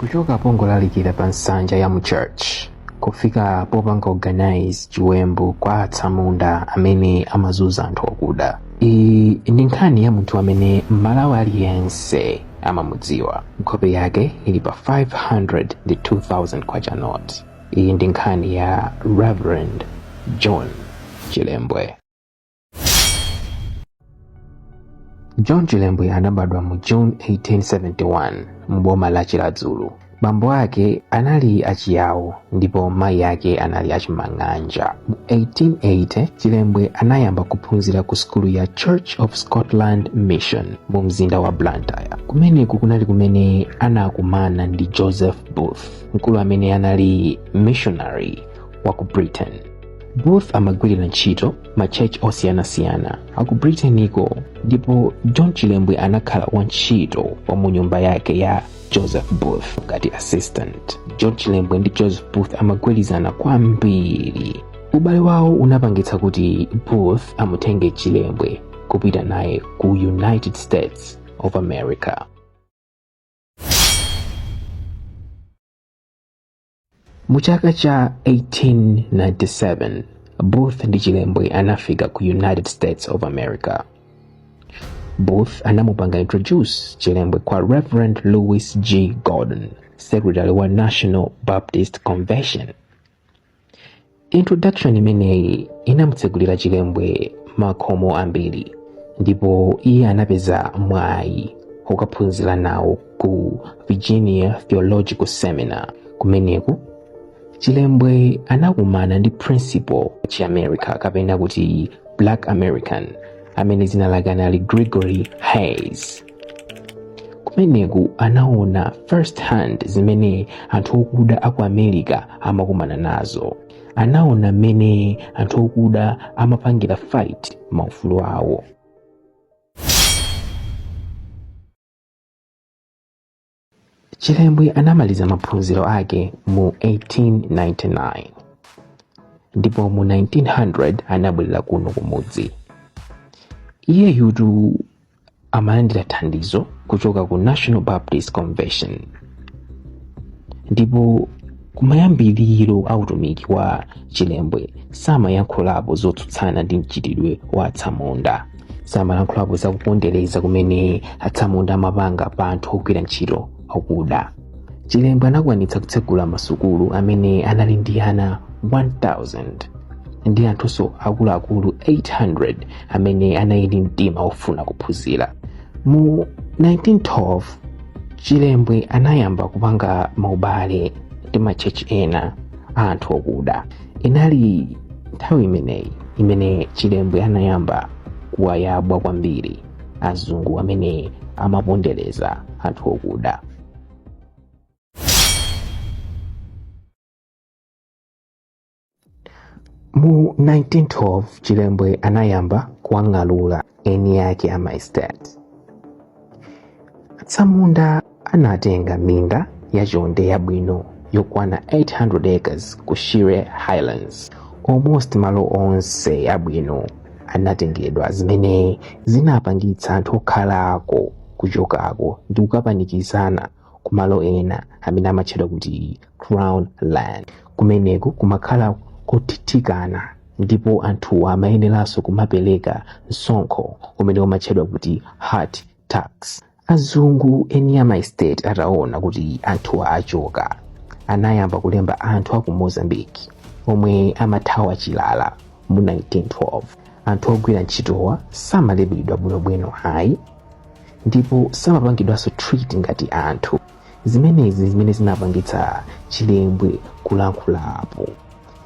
Kuchoka pongolalikira pa nsanja ya mu church kufika popanga organize chiwembu kwa atsamunda amene amazunza anthu okuda. Iyi ndi nkhani ya munthu amene Mmalawi aliyense amamudziwa. Nkhope yake ili pa 500 ndi 2000 kwacha note. Iyi ndi nkhani ya Reverend John Chilembwe. John Chilembwe anabadwa mu June 1871 mu boma la Chiradzulu. Bambo ake anali achiyawo ndipo mayi ake anali achimang'anja. Mu 1880 Chilembwe anayamba kuphunzira ku sukulu ya Church of Scotland Mission mu mzinda wa Blantyre. Kumeneku kunali kumene anakumana ndi Joseph Booth, mkulu amene anali missionary wa ku Britain. Booth amagwirira ntchito ma church osiyanasiyana aku Britain-ko ndipo John Chilembwe anakhala wantchito wa mu nyumba yake ya Joseph Booth ngati assistant. John Chilembwe ndi Joseph Booth amagwirizana kwambiri. Ubale wawo unapangitsa kuti Booth amutenge Chilembwe kupita naye ku United States of America. Mu chaka cha 1897, Booth ndi Chilembwe anafika ku United States of America. Booth anamupanga introduce Chilembwe kwa Reverend Lewis G. Gordon, secretary wa National Baptist Convention. Introduction imeneyi inamutsegulira Chilembwe makhomo ambiri ndipo iye anapeza mwayi wokaphunzira nawo ku Virginia Theological Seminar. Kumeneku Chilembwe anakumana ndi principal chiAmerica kapena kuti Black American amene dzina lake anali Gregory Hays. Kumeneku anaona first hand zimene anthu okuda aku America amakumana nazo. Anaona mmene anthu okuda amapangira fight maufulu awo. Chilembwe anamaliza maphunziro ake mu 1899 ndipo mu 1900 anabwerera kuno kumudzi. Iyeyutu amalandira thandizo kuchoka ku National Baptist Convention ndipo kumayambiriro a utumiki wa Chilembwe samayankhulapo zotsutsana ndi mchitidwe wa atsamunda. Samalankhulapo za kupondereza kumene atsamunda amapanga pa anthu ogwira ntchito okuda. Chilembwe anakwanitsa kutsegula masukulu amene anali ndi ana 1000 ndi anthunso akuluakulu 800 amene anali ndi mtima wofuna kuphunzira. Mu 1912 Chilembwe anayamba kupanga maubale ndi matchechi ena a anthu okuda. Inali nthawi imeneyi imene Chilembwe anayamba kuwayabwa kwambiri azungu amene amapondereza anthu okuda. Mu 1912 Chilembwe anayamba kuwang'alula eni ake a maestate. Atsamunda anatenga minda yachonde yabwino yokwana 800 acres ku Shire Highlands. Almost malo onse abwino anatengedwa zimene zinapangitsa anthu okhalako kuchokako ndi kukapanikizana kumalo ena amene amatchedwa kuti Crown Land. Kumeneku kumakhala kothithikana ndipo anthuwa amayeneranso kumapereka msonkho umene umatchedwa kuti hut tax. Azungu eni a maestate ataona kuti anthuwa achoka, anayamba kulemba anthu a ku Mozambique omwe amathawa chilala mu 1912. Anthu ogwira ntchitowa samalipiridwa bwinobwino ayi ndipo samapangidwanso treat ngati anthu. Zimenezi zimene zinapangitsa Chilembwe kulankhulapo.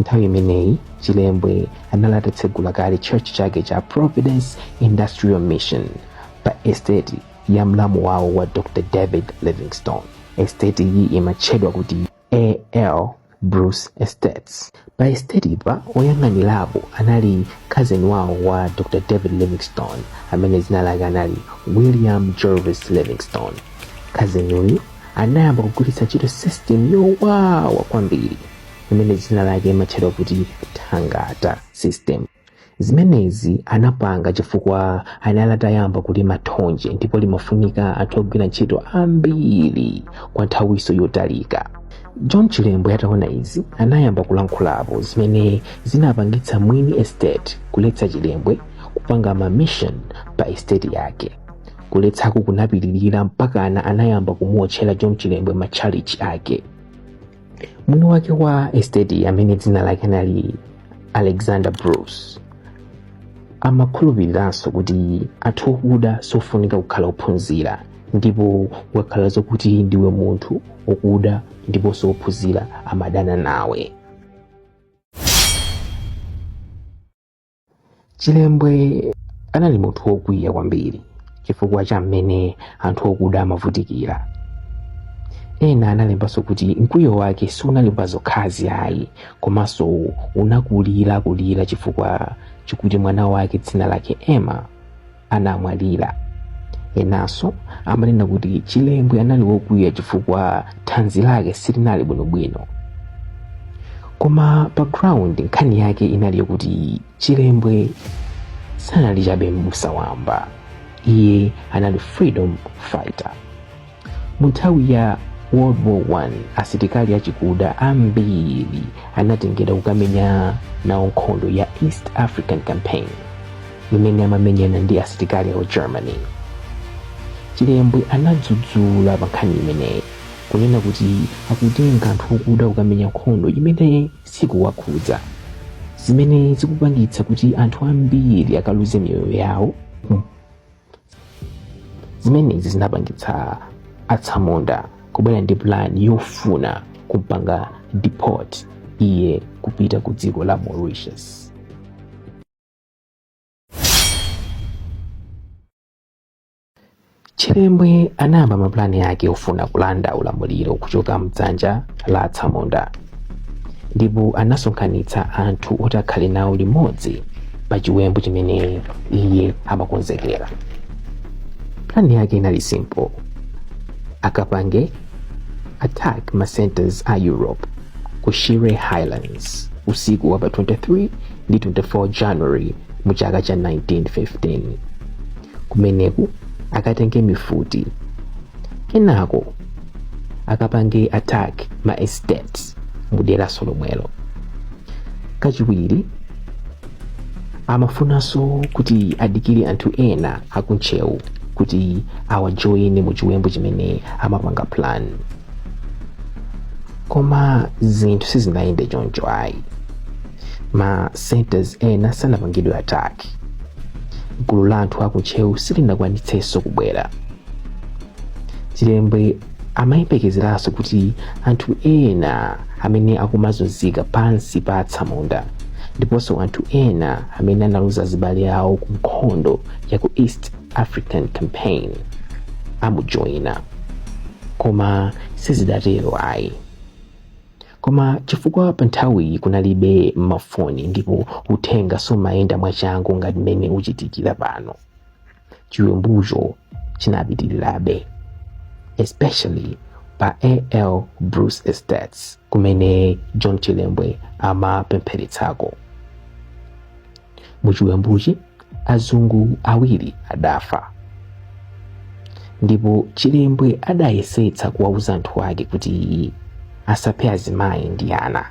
Nthawi imeneyi Chilembwe anali atatsegula kale church chake cha Providence Industrial Mission pa estate ya mlamu wawo wa Dr. David Livingstone. Estate iyi imatchedwa kuti A.L. Bruce Estates. Pa estate-pa oyang'anirapo anali cousin wawo wa Dr. David Livingstone amene dzina lake anali William Jervis Livingstone. Cousin uyu anayamba kugwiritsa ntchito system yowawa kwambiri imene dzina lake imatchedwa kuti thangata system. Zimenezi anapanga chifukwa anali atayamba kulima thonje ndipo limafunika anthu ogwira ntchito ambiri kwa nthawiso yotalika. John Chilembwe ataona izi anayamba kulankhulapo, zimene zinapangitsa mwini estate kuletsa Chilembwe kupanga ma mission pa estate yake. Kuletsaku kunapitirira mpakana anayamba kumuotchera John Chilembwe matchalichi ake. Mwini wake wa estate, amene dzina lake anali Alexander Bruce, amakhulupiriranso kuti anthu okuda sofunika kukhala ophunzira, ndipo ukakhala zokuti ndiwe munthu okuda ndiponso ophunzira amadana nawe. Chilembwe anali munthu wokwiya kwambiri chifukwa cha mmene anthu okuda amavutikira. Ena analembanso kuti mkwiyo wake sunali pa zokhazi ayi, komanso unakulira kulira chifukwa chikuti mwana wake dzina lake Emma anamwalira. Enanso amanena kuti Chilembwe anali wokwiya chifukwa thanzi lake silinali bwinobwino. Koma pa ground nkhani yake inali yokuti Chilembwe sanali chabe m'busa wamba, iye anali freedom fighter. Mu nthawi ya World War I, asilikali achikuda ambiri anatengedwa kukamenya nawo nkhondo ya East African Campaign imene amamenyana ndi asilikali a Germany. Chilembwe anadzudzula pa nkhani imeneyi, kunena kuti akutenga anthu okuda kukamenya nkhondo imene sikuwakhudza, zimene zikupangitsa kuti anthu ambiri akaluze miyoyo yawo. Zimenezi zinapangitsa atsamunda kubwera ndi plan yofuna kumpanga deport iye kupita ku dziko la Mauritius. Chilembwe anayamba mapulani ake ofuna kulanda ulamuliro kuchoka mdzanja la atsamunda, ndipo anasonkhanitsa anthu oti akhale nawo limodzi pa chiwembu chimene iye amakonzekera. Plani yake inali simple: akapange attack ma centers a Europe ku Shire Highlands usiku wa pa 23 ndi 24 January mu chaka cha 1915. Kumeneku akatenge mifuti, kenako akapange attack ma estates mu deraso lomwelo. Kachiwiri, amafunanso kuti adikire anthu ena akuntcheu kuti awajoyine mu chiwembu chimene amapanga plan. Koma zinthu sizinayende choncho ayi. Ma centers ena sanapangidwe attack, gulu la anthu akuntcheu silinakwanitsenso kubwera. Chilembwe amayembekezeranso kuti anthu ena amene akumazunzika pansi pa atsamunda ndiponso anthu ena amene analuza azibale awo ku nkhondo ya ku East African Campaign amujoyina, koma sizidatero ayi. Koma chifukwa pa nthawiyi kunalibe mafoni ndipo uthenga sumayenda mwachangu ngati mmene uchitikira pano, chiwembucho chinapitirirabe, especially pa A.L. Bruce Estates kumene John Chilembwe amapempheretsako. Muchiwembuchi azungu awiri adafa, ndipo Chilembwe adayesetsa kuwauza anthu ake kuti asaphe azimayi ndi ana,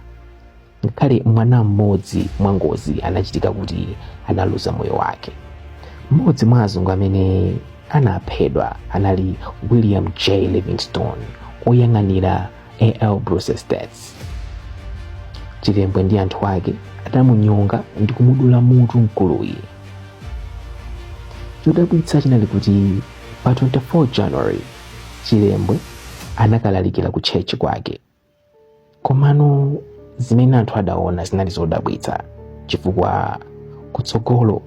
ngakhale mwana mmodzi mwangozi anachitika kuti analuza moyo wake. Mmodzi mwa azungu amene anaphedwa anali William J. Livingstone, oyang'anira A.L. Bruce Estates. Chilembwe ndi anthu ake adamunyonga ndi kumudula mutu mkuluyi. Chodabwitsa chinali kuti pa 24 January Chilembwe anakalalikira ku church kwake. Komano zimene anthu adaona zinali zodabwitsa, chifukwa kutsogolo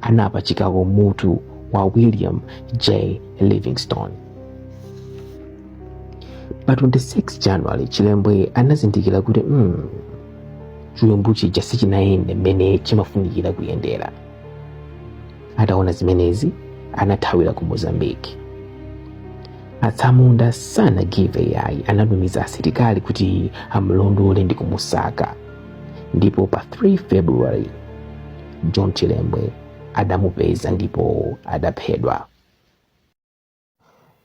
anapachikako mutu wa William J. Livingstone. Pa 26 January Chilembwe anazindikira kuti chiwembu chija sichinayende mmene chimafunikira kuyendera. Ataona zimenezi anathawira ku Mozambique. Atsamunda sanagive ayi, anatumiza asilikali kuti amulondole ndi kumusaka, ndipo pa 3 February John Chilembwe adamupeza ndipo adaphedwa.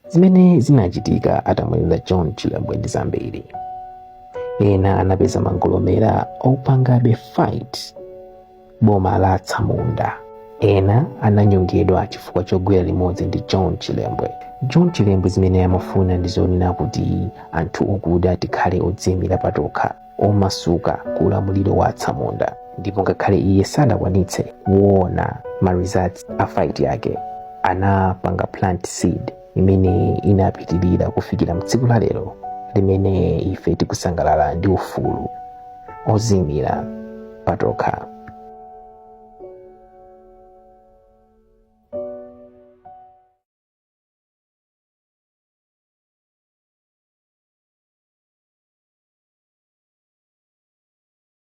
Zimene zinachitika atamwalira John Chilembwe ndi zambiri. Ena anapeza mangolomera opangabe fight boma la atsamunda. Ena ananyongedwa chifukwa chogwira limodzi ndi John Chilembwe. John Chilembwe zimene amafuna ndi zonena kuti anthu okuda tikhale odziyimira patokha, omasuka ku ulamuliro wa atsamunda, ndipo ngakhale iye sadakwanitse kuona ma results a fight yake, anapanga plant seed imene inapitirira kufikira mtsiku la lero limene ife tikusangalala ndi ufulu oziyimira patokha.